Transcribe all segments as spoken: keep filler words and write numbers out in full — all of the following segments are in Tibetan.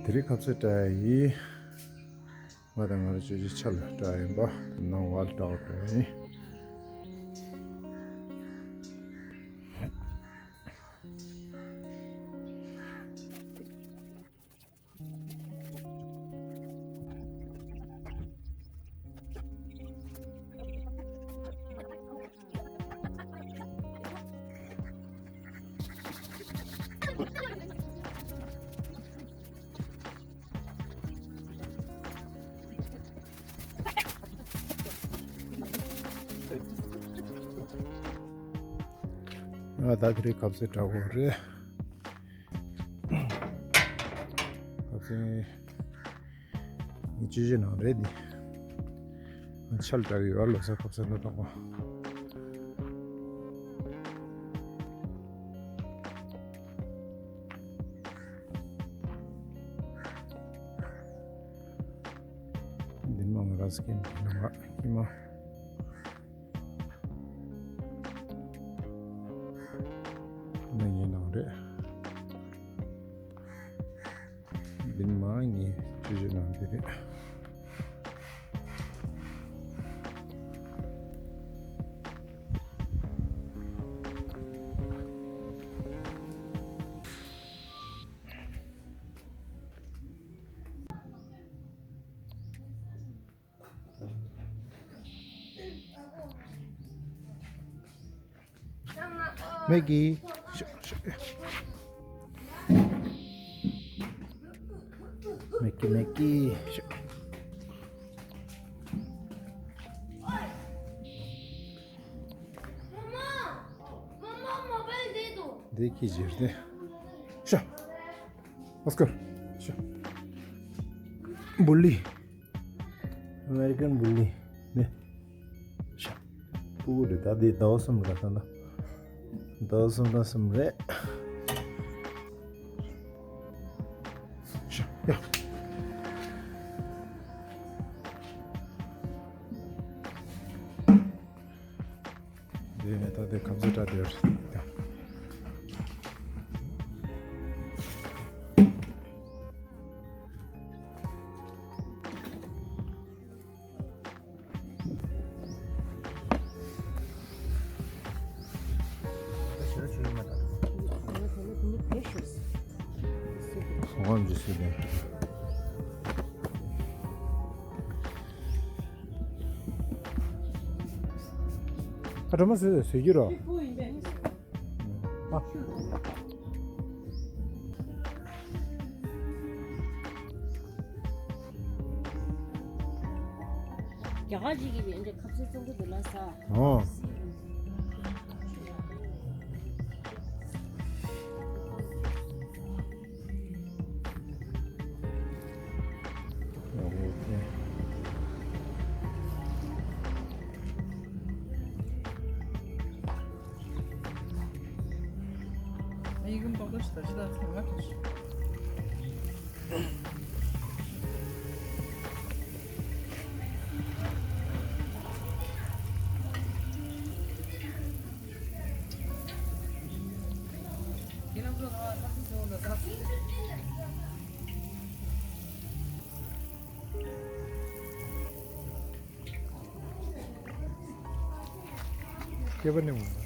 དེ་རིང་ཁ་ཟས་བཀྲ་ཡིན། ང་དང་ང་རང་ཆོས་ཆ་ལ་བཀྲ་ཡིན་པ། ནང་བ་ལ་བཀྲ་བ་བཀྲ་ཡིན། ང་ད་དེ་རིང་ཁ་ཟས་དྲག་པོ་རེད། ཁ་ཟས་ངས་ཅི་ཞིག་ནང་རེད་འདི། ཆལ་དྲག་ཡོད་ལོ་ས་ཁ་ཟས་འདི་དྲག་པོ། འདི་མ་ང་རང་སྐྱེམས་ནང་ལ་ཁྱི་མ། འདི་ངའི་ནང་རེད། འདི་མ་ངའི་ཅི་ཞིག་ནང་འདི་རེད། མེག་གི། མེག་གི་མེག་གི། འདི་ཁྱི་ཞིག་རེད། ཤ། ཨོ་སྐར། ཤ། བུ་ལི། ཨ་མེ་རི་ཀན་བུ་ལི། ནི། ཤ། སྤུ་གུ་རེད། ད་འདི་ཟླ་བ་གསུམ་རེད་ད་ལྟ། ཟླ་བ་གསུམ་ར་གསུམ་རེད། ཤ། ཡ། དེ་ནས་ད་དེ་ཁ་ཟས་སྒྲ་དེར། ཁོང་ཇི་སྲིད་དེ། ཨ་གྲོ་མ་ཟོས་ཟོས་རྒྱུ་རོ། ཨ། རྒྱ་གར་ཅིག་གིས་ཡོད་འདྲ་ཁ་ཟས་བཙོང་གི་འདུག་ལ་ས། ཨོ། སྐྱེས་པ་ནི་འོང་།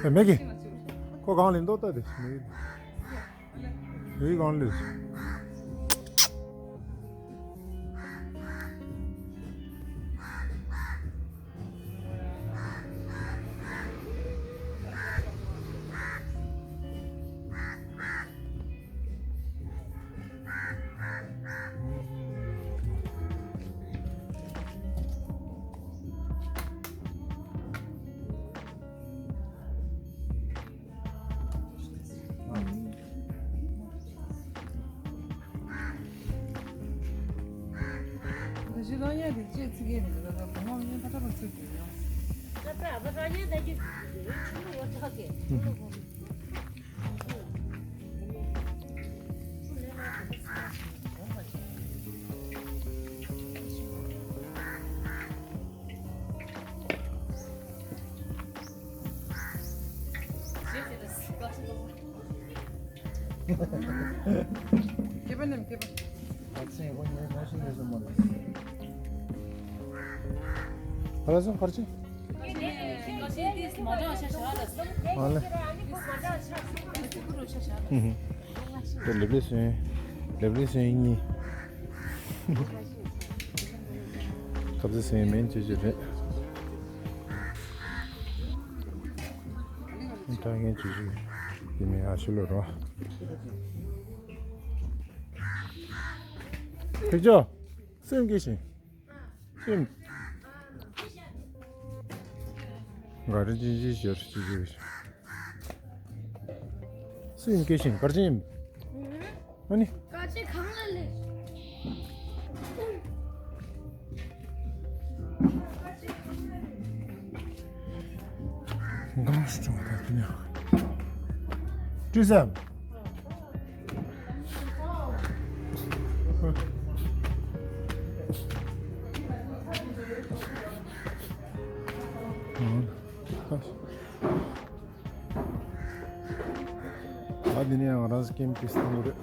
ཨེ་མེ་གི། ཁོ་གང་ལེན་ཏོ་ལྟ་དེ་མེ་གི། ཡུལ་གང་ལས། དེ་རང་ཡ་དེ་ཅེས་ཚིག་གི་རེད། ད་ད་བུ་མོ་ཡིན་ད་ད་བ་ཚིག་གི་ཡོང་། ད་ད་བ་རང་ཡ་ད་ཅི་ཆུང་མ་ཡོད་ཆགས་གི། སྐྱེས་པ་རྣམས་སྐྱེས་པ། ཨ་ཙི་ཧོ་ཉེ་མ་ཤི་ནས་སོང་མ་རེད། ཨ་ལ་སོང་ཁར་ཆེ། ཨ་ལེ། ལེབ་ལེ་སོན། ལེབ་ལེ་སོན་གཉིས། ཁབ་ཟས་སོན་མེན་ཅི་ཅི་རེད། ད་ངས་ཅི་ཞིག་ཡིན་མིན་ཨ་ཤི་ལོ་རོ། ཐེག་ཅོ། སེམས་སྐྱིད་ཤིང་། སེམས། ག་རེ་ཅི་ཅི་ཞེར་ཅི་ཅི། སེམས་སྐྱིད་ཤིང་གར་ཅན། ཨ་ནི། དཀའ་སྤྱད་གང་ལ་ལས། གང་ཞིག་བྱུང་བ་དང་ཉ། བཀྲུས་སམ། ཨ་འདི་ནས་ང་རང་ཚོ་ཀེམ་ཏིས་བཏང་གི་རེད།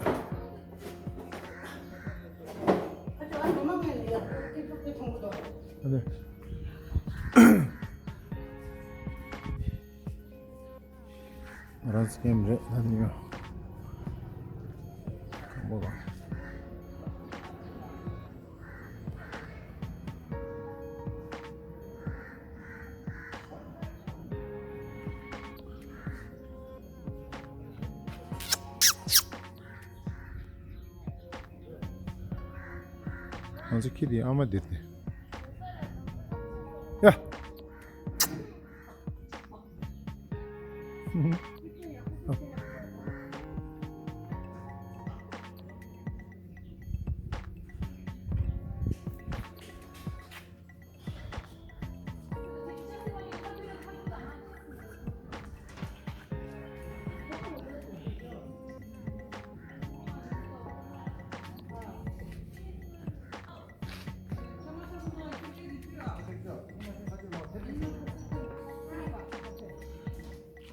ཨ་ནི། ང་རང་ཚོ་ཀེམ་རེད་ད་ནི་ཡོད། ཁམ་པོ་རང་། ང་ཚོ་ཁྱི་དེའི་ཨ་མ་འདིར་ནས། ཡ།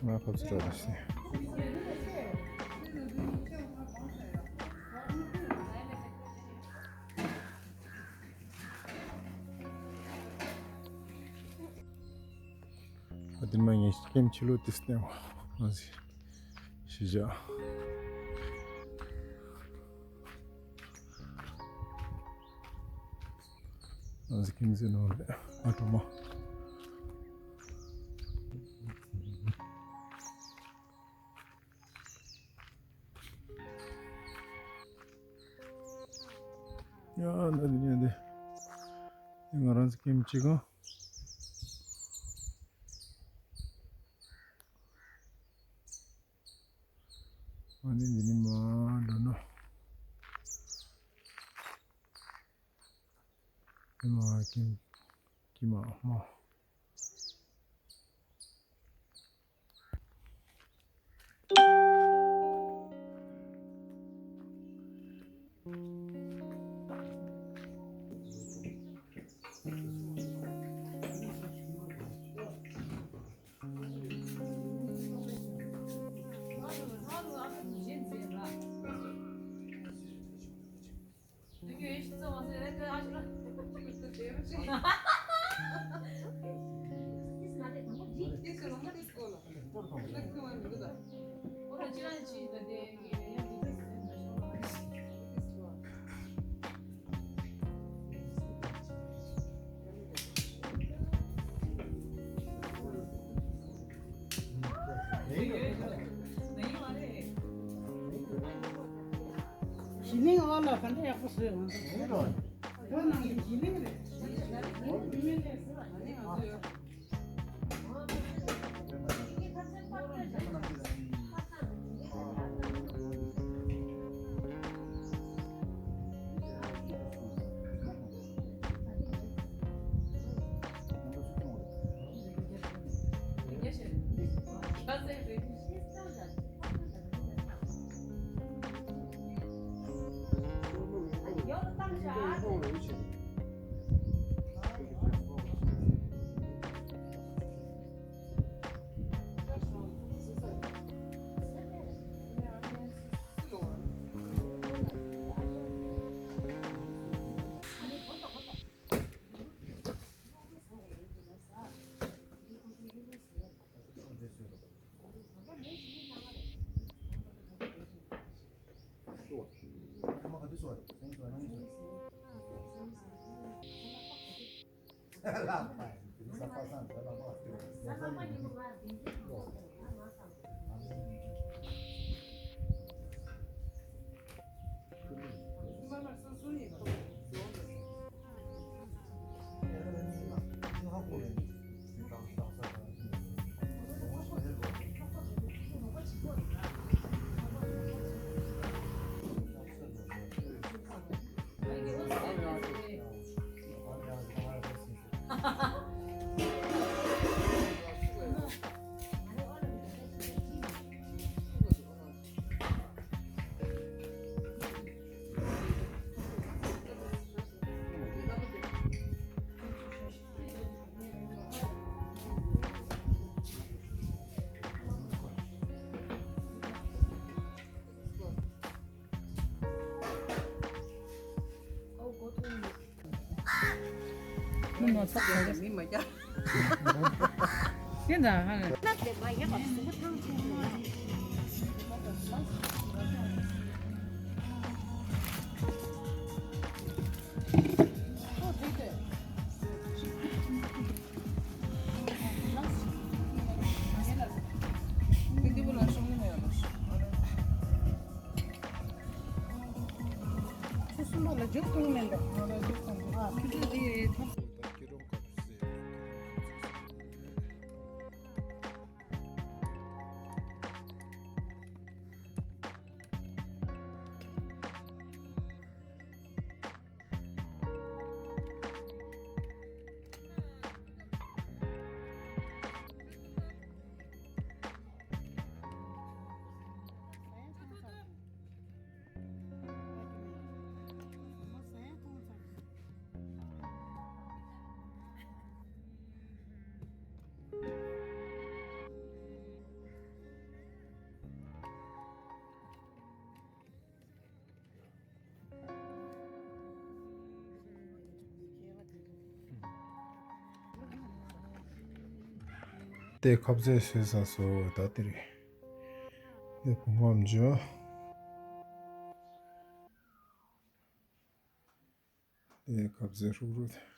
ང་ཁབ་ཚིག་རོགས་རེད་ཟེར། ཨ་དེ་མ་ངས་ཀེམ་ཕྱི་ལོགས་དེ་སྟེང་བ་ང་ཟེར་ཞི་བྱ། ང་ཟེར་ཀེམ་ཟེར་ནོ་རེད་ཨ་གྲོ་མ། ཡ་ན་དེ་ཉན་དེ། ང་རང་ཚོ་ཀེམ་གཅིག་གང་། ཨ་ནི་འདི་ནི་མ་འགྲོ་ནོ། ཨ་ནི་མ་ཀེམ་ཀེམ་མ་མ། ཞི་ལིང་ཨོ་ལ་ག་འདྲ་ཡག་པོ་བཟོས་ཡོང་། ཁོ་ནང་གི་ཞི་ལིང་རེད། མི་མ་ཚོགས་གང་རེད། མི་མ་རྒྱ། ཡིན་ད་ཧ་ལས། ཁྱོད་གསུམ་པ་ལ་རྒྱུགས་གཏོང་མེད་འདུག་ང་ལ་རྒྱུགས་གཏོང་དགོས། ཨ། ཁྱོད་ཚོ་དེ་ཐབས། དེ་ཁབ་རྩེ་བཟོས་ས་སོ་ད་དེ་རེད། དེ་བུ་ངམ་ཇོ། དེ་ཁབ་རྩེ་ཧྲུག་ཧྲུག་དེ།